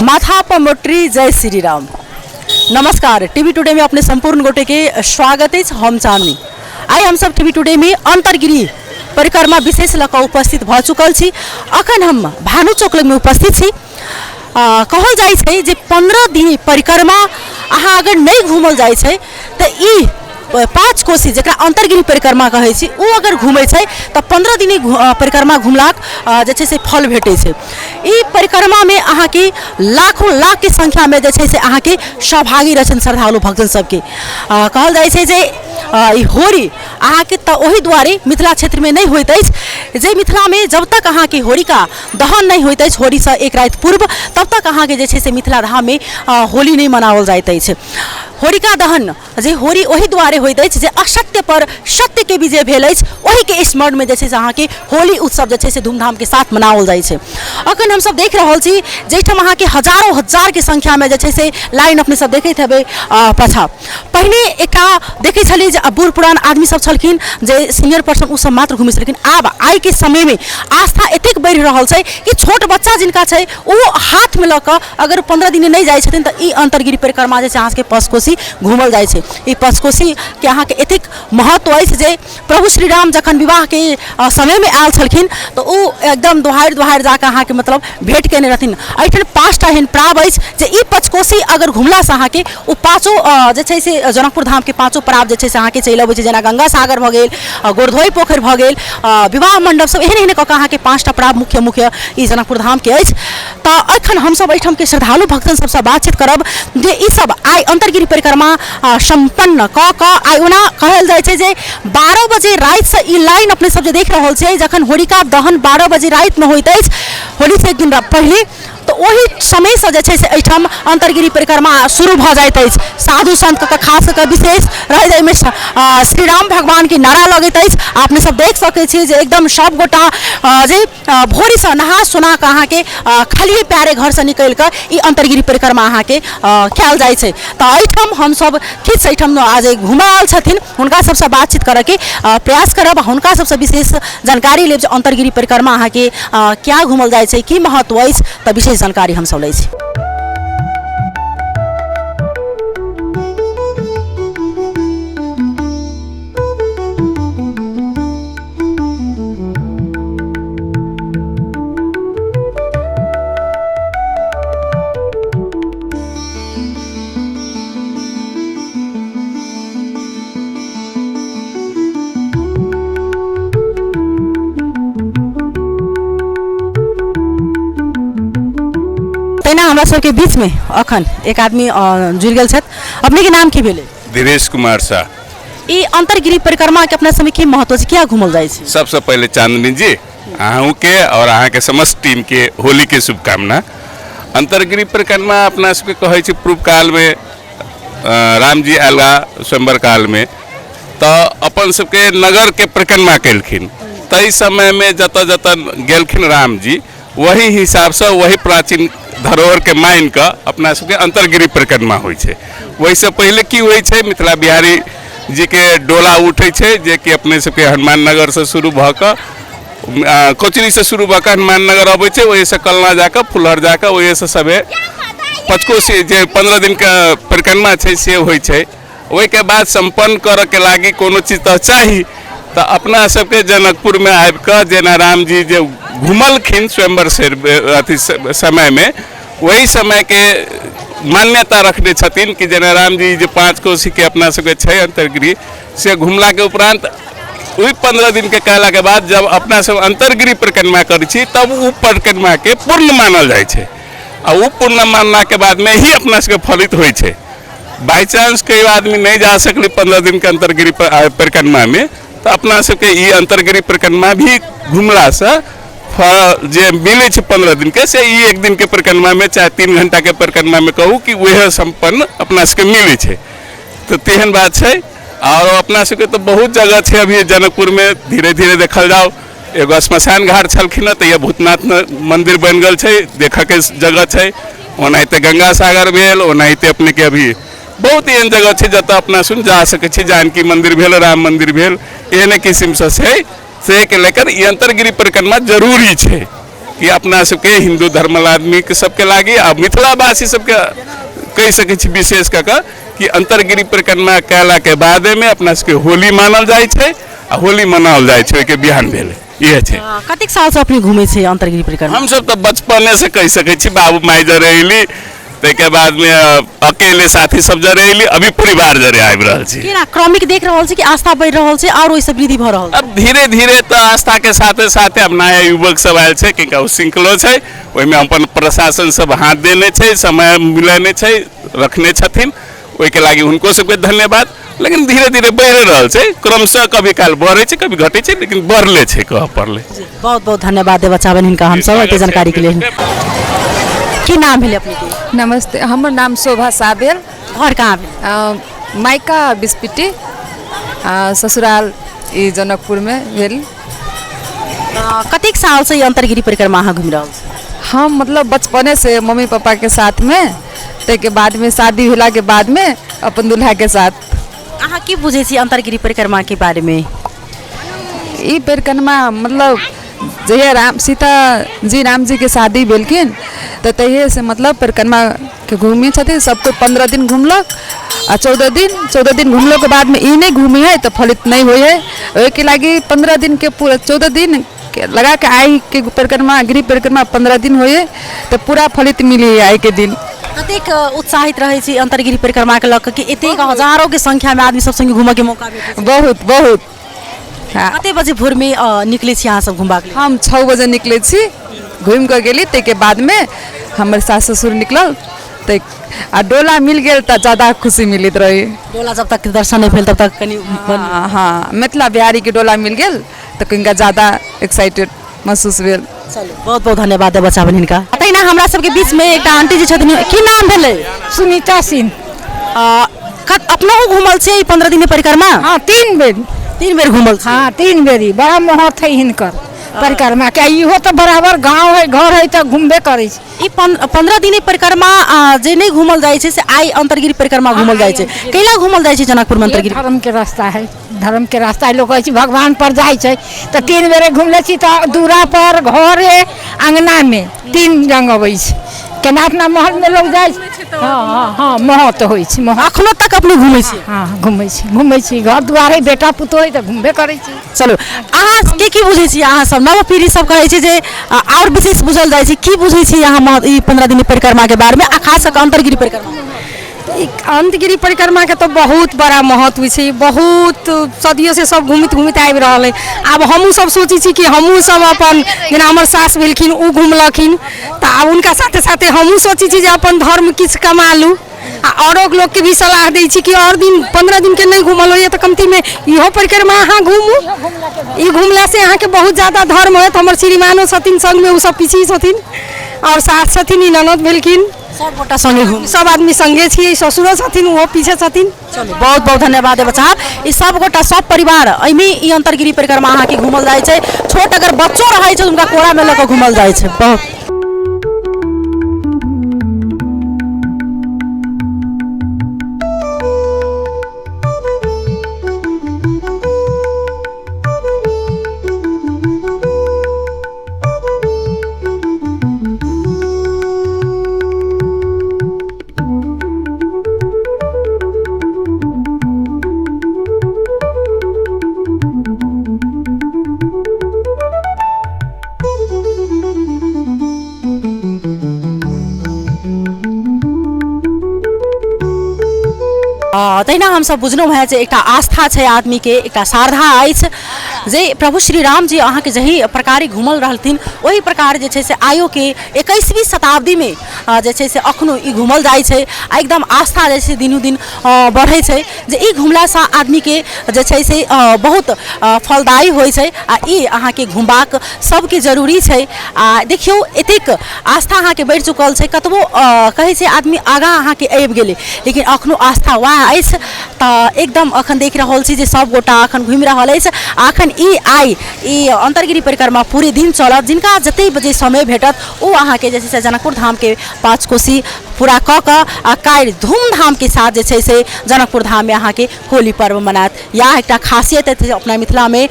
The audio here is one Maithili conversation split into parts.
माथा पर मोटरी। जय श्री राम। नमस्कार, टीवी टुडे में अपने संपूर्ण गोटे के स्वागत अछि। हम चांदनी। आइ हमसब टीवी टुडे में अंतर्गिरी परिक्रमा विशेष लऽ कऽ उपस्थित भऽ चुकल छी। अखन हम भानु चौक लगमे उपस्थित छी। कहल जाइ छै जे 15 दिन परिक्रमा अहाँ अगर नहि घूमल जाइ छै तऽ ई पाँच कोसी, जकरा अन्तर्गिरी परिक्रमा कहै छी, ओ अगर घूमै छै तऽ 15 दिन परिक्रमा घुमलाक जे छै से फल भेटै छै। ई परिक्रमामे अहाँके लाखों लाखके संख्यामे जे छै से अहाँके सहभागी रहै छनि श्रद्धालु भक्तजन सबके। कहल जाइ छै जे ई होरी अहाँके तऽ ओहि दुआरे मिथिला क्षेत्रमे नहि होइत अछि जे मिथिलामे जब तक अहाँके होलिका दहन नहि होइत अछि होलीसँ एक राति पूर्व, तब तक अहाँके जे छै से मिथिला धाममे होली नहि मनाओल जाइत अछि। होलिका दहन जे होरी ओहि दुआरे होइत अछि जे असत्य पर सत्यके विजय भेल अछि, ओहिके स्मरणमे जे छै से अहाँके होली उत्सव जे छै से धूमधामके साथ मनाओल जाइ छै। अखन हमसब देख रहल छी जाहिठाम अहाँके हजारो हजारके संख्यामे जे छै से लाइन अपने सब देखैत हेबै। पाछाँ पहिने एकटा देखै छलियै जे बूढ़ पुरान आदमी सब छलखिन, जे सीनियर पर्सन, ओ सब मात्र घुमै छलखिन। आब आइके समयमे आस्था एतेक बढ़ि रहल छै कि छोट बच्चा जिनका छै ओ हाथमे लऽ कऽ अगर 15 दिन नहि जाइ छथिन तऽ ई अन्तर्गिरी परिक्रमा जे छै अहाँ सबके पंचकोशी घूमल जाइ छै। ई पंचकोशीके अहाँके एतेक महत्व अछि जे प्रभु श्री राम जखन विवाहके समयमे आयल छलखिन तऽ ओ एकदम दोहारि दोहारि जाकऽ अहाँके मतलब भेँट कयने रहथिन। एहिठाम 5टा एहन पड़ाव अछि जे ई पंचकोशी अगर घुमलासँ अहाँके ओ पाँचो जे छै से जनकपुर धामके पाँचो पड़ाव जे छै से अहाँके चलि अबै छै, जेना गंगा सागर भऽ गेल, गोरधोइ पोखरि भऽ गेल, विवाह मण्डप सब, एहन एहन कऽ कऽ अहाँके 5टा पड़ाव मुख्य मुख्य ई जनकपुर धामके अछि। तऽ एखन हमसब एहिठामके श्रद्धालु भक्तजन सबसँ बातचीत करब जे ई सब आइ अन्तर्गिरी परिक्रमा सम्पन्न कऽ कऽ आइ ओना कहल जाइ छै जे 12 बजे रातिसँ ई लाइन अपने सब जे देख रहल छियै, जखन होलिका दहन 12 बजे रातिमे होइत अछि होलीसँ एक दिन पहिले, तऽ ओहि समयसँ जे छै से एहिठाम अन्तर्गिरी परिक्रमा शुरू भऽ जाइत अछि। साधु सन्तके खास कऽ कऽ विशेष रहैत एहिमे श्री राम भगवानके नारा लगैत अछि। आ अपने सब देख सकै छी जे एकदम सब गोटा जे भोरेसँ नहा सोना कऽ अहाँके खालिए पैरे घरसँ निकलि कऽ ई अन्तर्गिरी परिक्रमा अहाँके कयल जाइ छै। तऽ एहिठाम हमसब किछु एहिठाम जे घुमऽ आयल छथिन हुनका सबसँ बातचीत करऽके प्रयास करब, हुनका सबसँ विशेष जानकारी लेब जे अन्तर्गिरी परिक्रमा अहाँके क्या घुमल जाइ छै, की महत्व अछि। तऽ विशेष जानकारी हमसब लै छी। तहिना हमरा सबके बीचमे अखन एक आदमी जुड़ि गेल छथि। अपनेके नाम की भेलै? धीरेश कुमार साह। ई अन्तर्गिरी परिक्रमाके अपना सबमे की महत्व छै, किया घूमल जाइ छै? सबसँ पहिले चांदनी जी, अहूँके और अहाँके समस्त टीमके होलीके शुभकामना। अन्तर्गिरी परिक्रमा अपना सबके कहै छै पूर्व कालमे रामजी आयला स्वयंवर कालमे तऽ अपन सबके नगरके परिक्रमा केलखिन। ताहि समयमे जतऽ जतऽ गेलखिन रामजी, वही हिसाबसँ वही प्राचीन धरोहरके मानि कऽ अपना सबके अन्तर्गिरी परिक्रमा होइ छै। ओहिसँ पहिले की होइ छै, मिथिला बिहारी जीके डोला उठै छै, जेकि अपने सबके हनुमान नगरसँ शुरू भऽ कऽ कोचरीसँ शुरू भऽ कऽ हनुमान नगर अबै छै, ओहिसँ कलना जाकऽ फुलहर जाकऽ ओहिसँ सबे पचकोसी जे 15 दिनके परिक्रमा छै से होइ छै। ओहिके बाद सम्पन्न करऽके लागि कोनो चीज तऽ चाही, तऽ अपना सबके जनकपुरमे आबि कऽ जेना रामजी जे घुमलखिन स्वयंवर से अथी समयमे, ओहि समयके मान्यता रखने छथिन कि जेना रामजी जे 5 कोसीके अपना सबके छै अन्तर्गिरी, से घुमलाके उपरान्त ओहि 15 दिनके कयलाके बाद जब अपना सब अन्तर्गिरी परिक्रमा करै छी तब ओ परिक्रमाके पूर्ण मानल जाइ छै। आ ओ पूर्ण मानलाके बादमे ही अपना सबके फलित होइ छै। बाई चांस कहियो आदमी नहि जा सकलै 15 दिनके अन्तर्गिरी परिक्रमामे, तऽ अपना सबके ई अन्तर्गिरी परिक्रमा भी घुमलासँ फल जे मिलै छै 15 दिनके, से ई एक दिनके परिक्रमामे चाहे 3 घंटाके परिक्रमामे कहू कि वएह सम्पन्न अपना सबके मिलै छै। तऽ तेहन बात छै। आओर अपना सबके तऽ बहुत जगह छै अभी जनकपुरमे, धीरे धीरे देखल जाउ एगो श्मशान घाट छलखिन हँ, तऽ भूतनाथ मन्दिर बनि गेल छै, देखऽके जगह छै। ओनाहिते गंगा सागर भेल, ओनाहिते अपनेके अभी बहुत एहन जगह छै जतऽ अपना सुन जा सकै छी। जानकी मन्दिर भेल, राम मन्दिर भेल, एहने किसिमसँ छै, से के लेकर ई अन्तर्गिरी परिक्रमा जरूरी छै। कि अपना सबके हिन्दू धर्म आदमीके सबके लागी आ मिथिलावासी सबके कहि सकै छी विशेष कऽ कऽ कि अन्तर्गिरि परिक्रमा कयलाके बादेमे अपना सबके होली मानल जाइ छै आ होली मनाओल जाइ छै ओहिके बिहान भेलै इएह छै। कतेक सालसँ अपने घुमै छै अन्तर्गिरि परिक्रमा? हमसब तऽ बचपनेसँ कहि सकै छी, बाबू माय जरे अयली, ताहिके बादमे अकेले साथी सब जरे अयली, अभी परिवार जरे आबि रहल छी। केना क्रमिक देख रहल छी कि आस्था बढ़ि रहल छै आओर ओहिसँ वृद्धि भऽ रहल छै? अब धीरे धीरे तऽ आस्थाके साथे साथे अब नया युवक सब आयल छै, किनका ओ सिखलो छै, ओहिमे अपन प्रशासन सब हाथ देने छै, समय मिलेने छै, रखने छथिन, ओहिके लागि हुनको सबके धन्यवाद। लेकिन धीरे धीरे बढ़ि रहल छै, क्रमशः कभी काल बढ़ै छै कभी घटै छै, लेकिन बढ़ले छै कहऽ पड़लै। बहुत बहुत धन्यवाद देबऽ चाहबनि हिनका हमसब एते जानकारी के लेल। की नाम भेलै अपनेके? नमस्ते, हमर नाम शोभा साह भेल। घर कहाँ भेल? मायका बिस्पिटी, ससुराल ई जनकपुरमे भेल। कतेक सालसँ ई अन्तर्गिरि परिक्रमा अहाँ घुमि रहल छी? हम मतलब बचपनेसँ मम्मी पापाके साथमे, ताहिके बादमे शादी भेलाके बादमे अपन दुल्हाके साथ। अहाँ की बुझै छी अन्तर्गिरि परिक्रमाके बारेमे? ई परिक्रमा मतलब जहिया राम सीता जी राम जीके शादी भेलखिन तऽ तहिएसँ मतलब परिक्रमाके घूमै छथिन सब कोइ। 15 दिन घुमलक आ 14 दिन, 14 दिन घुमलाके बादमे ई नहि घूमै हइ तऽ फलित नहि होइ हइ, ओहिके लागि 15 दिनके पूरा 14 दिन लगा के आइके परिक्रमा गिरि परिक्रमा 15 दिन होइ हइ तऽ पूरा फलित मिलै हइ आइके दिन। कतेक उत्साहित रहै छी अन्तर्गिरि परिक्रमाके लऽ कऽ कि एतेक हजारोके संख्यामे आदमी सब सङ्गे घूमऽके मौका भेटै छै? बहुत बहुत। हाँ। कते बजे भोरमे निकलै छी अहाँ सब घुमबाक लेल? हम 6 बजे निकलै छी, घुमि कऽ गेली, ताहिके बादमे हमर सास ससुर निकलल तऽ आ डोला मिल गेल तऽ ज्यादा खुशी मिलैत रहै। डोला जब तक दर्शन नहि भेल तब तक कनि। हाँ हाँ, मिथिला बिहारीके डोला मिल गेल तऽ कनिका ज्यादा एक्साइटेड महसूस भेल। चलू, बहुत बहुत धन्यवाद देबऽ चाहबनि हिनका। तहिना हमरा सबके बीचमे एकटा आंटी जी छथिन, की नाम भेलै? सुनीता सिंह। अपनहु घूमल छियै ई 15 दिन परिक्रमा? हाँ, 3 बेर। 3 बेर घूमल छी? हाँ, 3 बेरी। बड़ा महत्व है हिनकर परिक्रमा के। इहो तऽ बराबर गाँव है, घर है तऽ घूमबे करै छै। ई 15 दिन परिक्रमा जे नहि घूमल जाइ छै से आइ अन्तर्गिरि परिक्रमा घूमल जाइ छै। कैला घूमल जाइ छै जनकपुरमे अन्तर्गिरि? धर्म के रास्ता है, धर्म के रास्ता है। लोग कहै छै भगवान पर जाइ छै तऽ 3 बेरे घुमले छी तऽ दूरा पर, घरे, अङ्गनामे 3 रंग अबै छै। केना अपना महलमे लोग जाइ छै? हँ हँ हँ, महत्व होइ छै, महत्व। अखनो तक अपने घुमै छी? हँ, घुमै छी, घुमै छी। घर दुआर है, बेटा पुतोह है तऽ घुमबे करै छी। चलू, अहाँ के की बुझै छी? अहाँ सब नव पीढ़ी सब कहै छै जे आओर विशेष बुझल जाइ छै, की बुझै छी अहाँ ई 15 दिन परिक्रमाके बारेमे आ खास कऽ अन्तर्गिरि परिक्रमा? ई अन्तगिरि परिक्रमाके तऽ बहुत बड़ा महत्व छै, बहुत सदियोसँ सब घुमैत घुमैत आबि रहल है। आब हमहूँ सब सोचै छी कि हमहूँ सब अपन, जेना हमर सास भेलखिन ओ घुमलखिन, तऽ आब हुनका साथे साथे हमहूँ सोचै छी जे अपन धर्म किछु कमा लू आ औरो लोकके भी सलाह दै छी कि आओर दिन 15 दिनके नहि घूमल होइए तऽ कमतीमे इहो परिक्रमा अहाँ घूमू, ई घुमलासँ अहाँके बहुत ज्यादा धर्म होयत। हमर श्रीमानो छथिन सङ्गमे, ओ सब पीछे छथिन, आओर सास छथिन, ई ननद भेलखिन, सब गोटा सङ्गे घूम, सब आदमी सङ्गे छियै, ससुरो छथिन ओहो पीछे छथिन। चलू, बहुत बहुत धन्यवाद देबऽ चाहब। ई सब गोटा सब परिवार एहिमे ई अन्तर्गिरि परिक्रमा अहाँके घूमल जाइ छै। छोट अगर बच्चो रहै छै हुनका कोरामे लऽ कऽ घूमल जाइ छै। बहुत तहिना हमसब बुझलहुँ हेँ जे एकटा आस्था छै आदमीके, एकटा श्रद्धा अछि जे प्रभु श्री राम जी अहाँके जाहि प्रकारे घूमल रहलथिन ओहि प्रकार जे छै से आइयोके 21वीं शताब्दीमे जे छै से अखनो ई घूमल जाइ छै आ एकदम आस्था जे छै दिनोदिन बढ़ै छै जे ई घुमलासँ आदमीके जे छै से बहुत फलदायी होइ छै आ ई अहाँके घुमबाक सबके जरूरी छै। आ देखियौ एतेक आस्था अहाँके बढ़ि चुकल छै, कतबो कहै छै आदमी आगाँ अहाँके आबि गेलै लेकिन अखनो आस्था वएह अछि। तऽ एकदम अखन देख रहल छी जे सब गोटा अखन घुमि रहल अछि। अखन ई आइ ई अन्तर्गिरि परिक्रमा पूरे दिन चलत, जिनका जतेक बजे समय भेटत ओ अहाँके जे छै से जनकपुर धामके पाँच कोसी पूरा कऽ कऽ आ काल्हि धूमधामके साथ जे छै से जनकपुर धाममे अहाँके होली पर्व मनायत। इएह एकटा खासियत अछि अपना मिथिलामे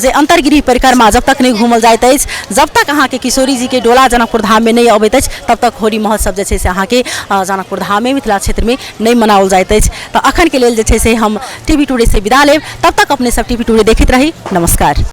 जे अन्तर्गिरी परिक्रमा जब तक नहि घूमल जाइत अछि, जब तक अहाँके किशोरी जीके डोला जनकपुर धाममे नहि अबैत अछि, तब तक होली महोत्सव जे छै से अहाँके जनकपुर धाममे मिथिला क्षेत्रमे नहि मनाओल जाइत अछि। तऽ अखनके लेल जे छै से हम टी वी टुडे से विदा लेब, तब तक अपने सब टी वी टुडे देखैत रही। नमस्कार।